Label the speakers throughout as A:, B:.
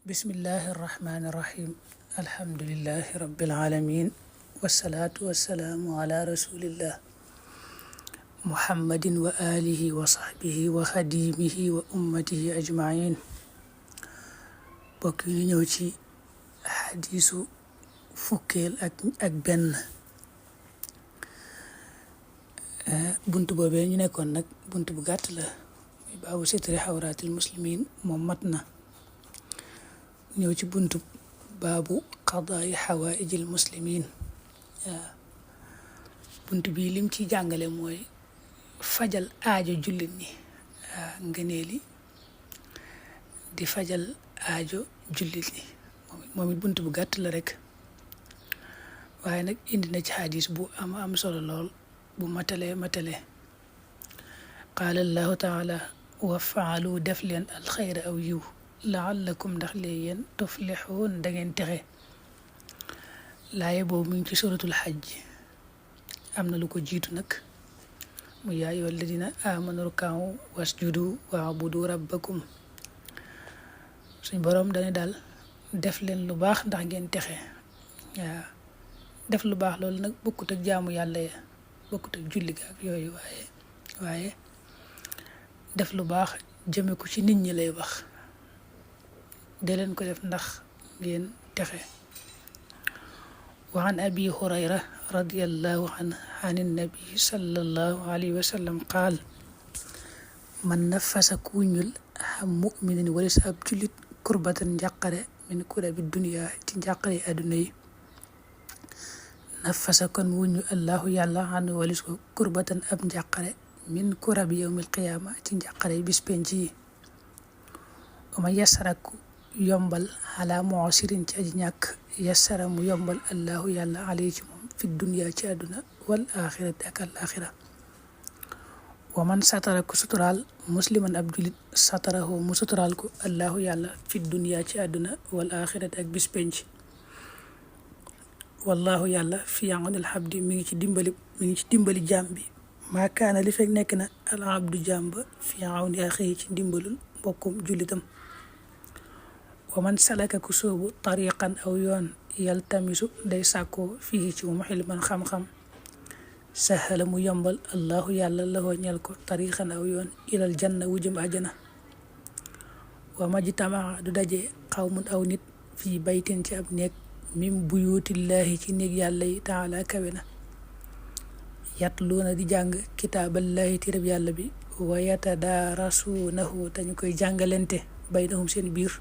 A: bismillahi irrahmani irrahim alhamdulilahi rabilalamin wasalaatu wassalaamu ala rasulillah muhammadin wa alihi wa sahbihi wa xadimihi wa ummatihi ajmain bokk yi ñëw ci xadiisu fukkeel ak benn bunt boobee ñu nekkoon nag bunt bu gàtt la muy baabu sitri xawraatil muslimin moom mat na ñëw ci buntu baabu qadaa'i xawaa'ijil muslimin bunt bii lim ci jàngale mooy fajal aajo jullit ñi ngëneeli di fajal aajo jullit ñi moom it bunt bu gàtt la rek waaye nag indi na ci xadis bu am solo lool bu matale qaala allahu taala wa faalu def leen alxayra aw yiw laallakum ndax lee yéen tuflixuun da ngeen texe laaye boobu mu ngi ci suratul xajj am na lu ko jiitu nag mu yaa ayyuha alladina amanu ruk'u wasjudu wa'budu rabbakum suñ boroom dane daal def leen lu baax ndax ngeen texe waaw def lu baax loolu nag bokkut ak jaamu yàlla ya bokkut ak julli ga ak yooyu waaye def lu baax jëme ko ci nit ñi lay wax de leen ko def ndax ngeen texe wa an abi hurayra radiyallahu anhu an nabi sallallahu alayhi wa sallam qaal man nafasa kuuñul xam muminin walis ab jullit kurbatan njàqare min kurabi dunya ci njàqare àdduna yi nafasa kon wuñu allahu yàlla an walis ko kurbatan ab njàqare min kurabi yawmil qiyaama ci njàqare bis penc yi ama yasaraku yombal ala mu'sirin ci aji ñàkk yassara mu yombal allahu yàlla alay ci moom fi dunya ci àdduna wal axirati ak al axira wa man satara ku suturaal musliman ab julit satarahu mu suturaal ko allahu yàlla fi dunya ci àdduna wal axirati ak bis penc wallahu yàlla fi yawnil abdi mi ngi ci dimbali jaam bi maa kaana li fekk nekk na al abdu jaam ba fi yawni axihi ci ndimbalul mbokkum julitam wa man salaka ku soobu tariqan aw yoon yaltamisu day sàkkoo fii ci moom xilman xam-xam sahala mu yombal allahu yàlla lahoo ñel ko tariqan aw yoon ilal janna wu jëm àjjana wa majtamaa du daje xawmun aw nit fii baytin ci ab néeg min buyutillahi ci néeg yàlla yi taala kawe na yatluuna di jàng kitaaballahi tirab yàlla bi wa yatadaarasuunahu te ñu koy jàngalante baynahum seen biir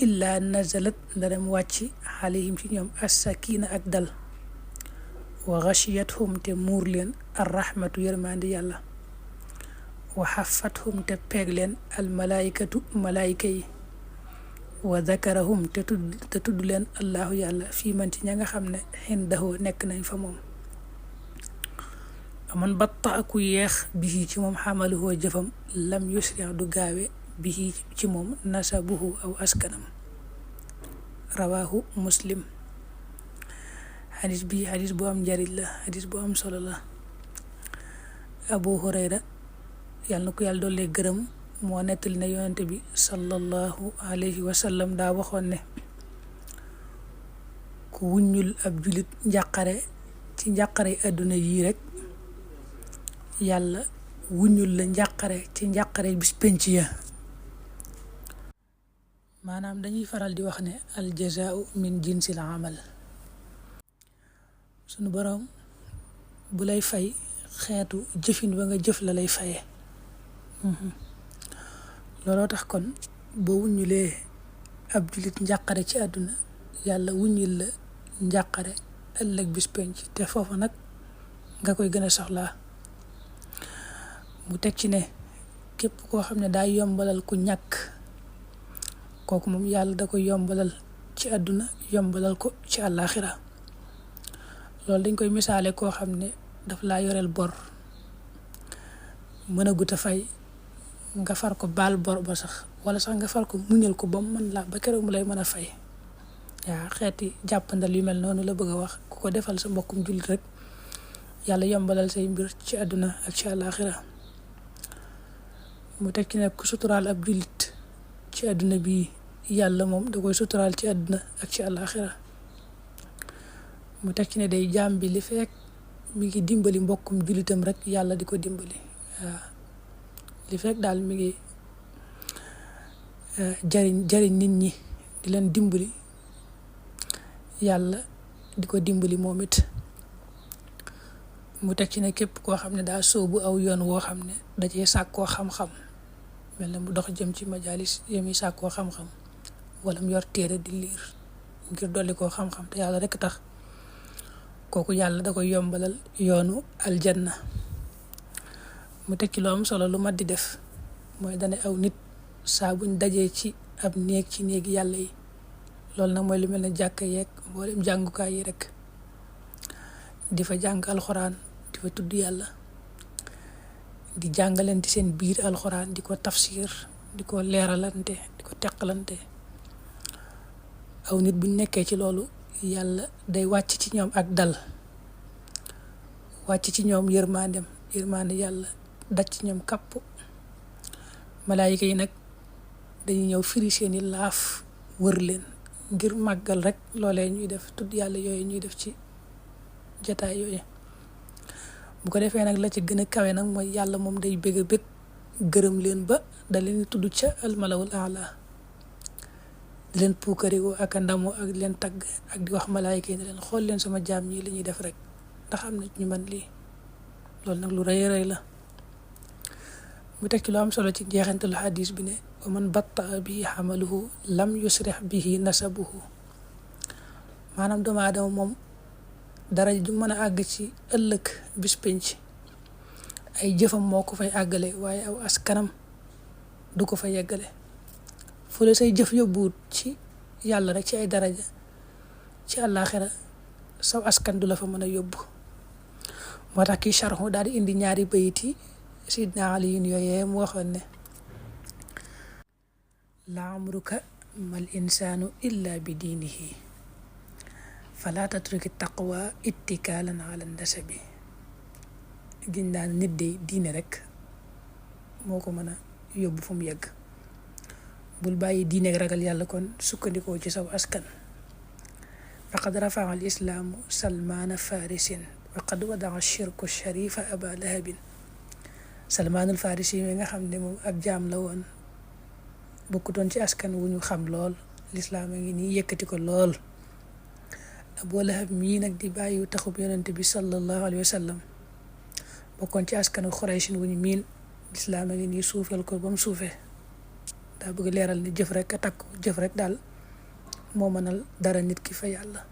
A: illaa nazalat ndarem wàcc alayhim ci ñoom assakina ak dal wa ghashiyatuhum te muur leen arrahmatu yërmandi yàlla wa xafathum te peeg leen almalaikatu malaayika yi wa dakarahum te tudd leen allahu yàlla fii man ci ña nga xam ne xindahu nekk nañ fa moom aman batta aku yeex bihi ci moom xamaluhoo jëfam lam yusri du gaawe bihi ci moom nasabuhu aw askanam rawahu muslim xadis bi xadis bu am njariñ la xadis bu am solo la abu hurayra yàlla na ko yàlla doole gërëm moo nettali ne yonente bi sallallahu alayhi wa sallam daa waxoon ne ku wuññul ab julit njàqare ci njàqare àdduna yii rek yàlla wuññul la njàqare ci njàqare bis penc ya maanaam dañuy faral di wax ne al jazaau min jinsil amal sunu boroom bu lay fay xeetu jëfin ba nga jëf la lay faye looloo tax kon boo wuññulee ab jullit njàqare ci àdduna yàlla wuññil la njàqare ëllëg bis penc te foofa nag nga koy gën a soxlaa mu teg ci ne képp koo xam ne daa yombalal ku ñàkk kooku moom yàlla da koy yombalal ci àdduna yombalal ko ci àllaaxira loolu dañ koy misaale koo xam ne daf laa yoreel bor mën a gut a fay nga far ko baal bor ba sax wala sax nga far ko muñal ko ba mu mën laa ba keroog mu lay mën a fay yaa xeeti jàppandal yu mel noonu la bëgg a wax ku ko defal sa mbokkum jullit rek yàlla yombalal say mbir ci àdduna ak ci àllaaxira mu teg ci ne ku suturaal ab jullit ci àdduna bi yàlla moom da koy suturaal ci àdduna ak ci àllaaxira mu teg ci ne day jaam bi li fekk mi ngi dimbali mbokkum jullitam rek yàlla di ko dimbali waaw li fekk daal mi ngi jariñ nit ñi di leen dimbali yàlla di ko dimbali moom it mu teg ci ne képp koo xam ne daa sóobu aw yoon woo xam ne da cee sàkkoo xam-xam mel na mu dox jëm ci majalis yemi sàkkoo xam-xam wala mu yor téere di liir ngir dolli koo xam-xam te yàlla rekk tax kooku yàlla da koy yombalal yoonu aljanna mu teg ci lu am solo lu mat di def mooy dane aw nit saa buñ dajee ci ab néeg ci néegi yàlla yi loolu nag mooy lu mel ne jàkka yeeg mboolem jàngukaay yi rek di fa jàng alxuraan di fa tudd yàlla di jàngalante seen biir alxuraan di ko tafsir di ko leeralante di ko teqalante aw nit buñ nekkee ci loolu yàlla day wàcc ci ñoom ak dal wàcc ci ñoom yërmande yàlla daj ci ñoom kàpp malaayika yi nag dañuy ñëw firi seeni laaf wër leen ngir màggal rek loolee ñuy def tudd yàlla yooyu ñuy def ci jataay yooyu bu ko defee nag la ci gën a kawe nag mooy yàlla moom day bëgg a bëgg gërëm leen ba da leen tudd ca almalawul aala di leen puukarigoo ak a ndamoo ak di leen tagg ak di wax malaayika yi ne leen xool leen sama jaam ñi li ñuy def rek ndax am na ñu man lii loolu nag lu rëy rëy la mu teg ci lu am solo ci jeexantalu xadis bi ne wa man battaa bihi xamaluhu lam yusrix bihi nasabuhu maanaam doomu aadama moom dara ju mën a àgg ci ëllëg bis penc ay jëfam moo ko fay àggale waaye aw askanam du ko fa yeggale fu la say jëf yóbbuwut ci yàlla rek ci ay daraja ci àllaaxira saw askan du la fa mën a yóbbu moo tax kii charxu daal di indi ñaari bayit yi sidna Ali yooyee mu waxoon ne la amruka mal insaanu illa bi diinihi fala tatruki taqwa ittikaalan ala nasabi giñ daan nit de diine rek moo ko mën a yóbbu fu mu yegg bul bàyyi diine ak ragal yàlla kon sukkandikoo ci saw askan faqad rafaa al islaamu salmaana farisin wa qad wadaa shirku sharifa aba lahabin salmaanul farisi mi nga xam ne moom ab jaam la woon bokkutoon ci askan wu ñu xam lool lislaam a ngi nii yëkkati ko lool Abu Lahab mii nag di bàyyi taxub yonente bi sallallahu alayhi wa sallam bokkoon ci askanu Xuraysin wu ñu miin lislaam a ngi nii suufeel ko ba mu suufee daa bëgg leeral ni jëf rek a takku jëf rek daal moo mënal dara nit ki fa yàlla